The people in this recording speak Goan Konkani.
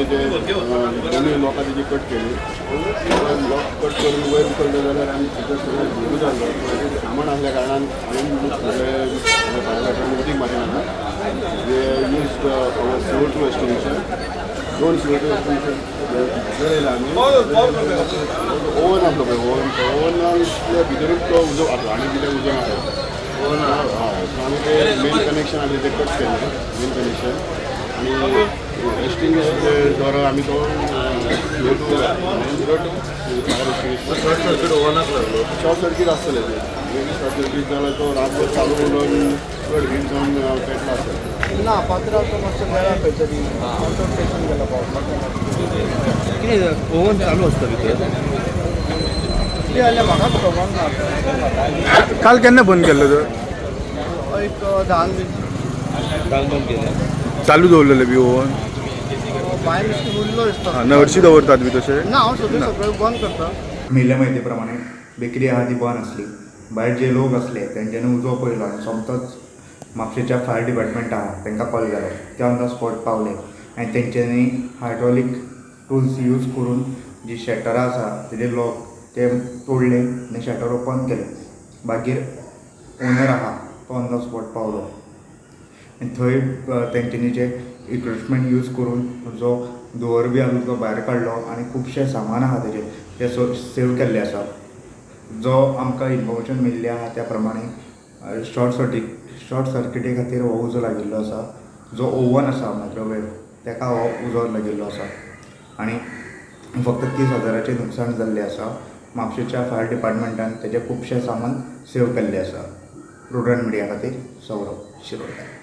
आमी ते दोनूय लोकां तेजी कट केली. लॉक कट करून वयर उखलले जाल्यार आमी भितर सगळें धुंवर जाल्लो. सामान आसल्या कारणान हांवें सगळे फायर फायटरान उदीक मारिना. We use our CO2 extinguisher. दोन सीओ टू एक्सटिंग्विशर जळयला आमी. ओवन आसलो पळय, ओवन, ओवनांतल्या भितरूच तो उजो आसलो आनी कितें उजो नासलो. ओवन, हय. सो आमी ते मेन कनेक्शन आसलें तें कट केलें, मेन कनेक्शन, आनी एक्सटिंग्विशर द्वारा आमी तो CO2 fire extinguisher. Short circuit ओव्हनाक लागलो. शॉर्ट सर्कीट आसतलें तें. शॉर्ट सर्कीट जाल्यार तो रातभर चालू उरून चड हीट जावन पेटला आसतलें. ना, पात्रांव, तो मातसो गेला खंय तरी, आउट ऑफ स्टेशन गेला पावपाक. कितें, ओव्हन चालू आसता भितर? कितें जालें म्हाका खबर ना. काल केन्ना बंद केल्लो तर? एक 10 बी. धांक बंद केलें. चालू दवरलेले बी ओवन? बाय मिस्टेक उरलो दिसता. ना, हरशीं दवरतात बी तशें? ना, हांव सगळें सगळें बंद करता. मेळिल्ल्या म्हायती प्रमाणे बेकरी आहा ती बंद आसली. भायर जे लोक आसले तेंच्यांनी उजो पळयलो आनी सोमतोच म्हापशेच्या फायर डिपार्टमेंट आहा तांकां कॉल केलो. ते ऑन the spot पावले आनी तेंच्यांनी हायड्रोलीक टुल्स यूज करून जी शटरां आसा तेजे लॉक ते तोडले आनी शटर ओपन केलें. मागीर ओनर आहा तो ऑन the spot पावलो आनी थंय तेंच्यांनी जे इक्विपमेंट यूज करून जो धुंवर बी आसलो तो भायर काडलो आनी खुबशें सामान आहा तेजें तें सेव केल्लें आसा. जो आमकां इन्फॉर्मेशन मेळिल्ली आहा त्या प्रमाणे शॉर्ट सर्किटी खातीर हो उजो लागिल्लो आसा. जो ओवन आसा मायक्रोवेव, ताका हो उजो लागिल्लो आसा आनी फक्त 30 हजाराचें नुकसाण जाल्लें आसा. म्हापशेच्या फायर डिपार्टमेंटान तेजें खुबशें सामान सेव केल्लें आसा. प्रुडंट मिडिया खातीर सौरभ शिरोडकर.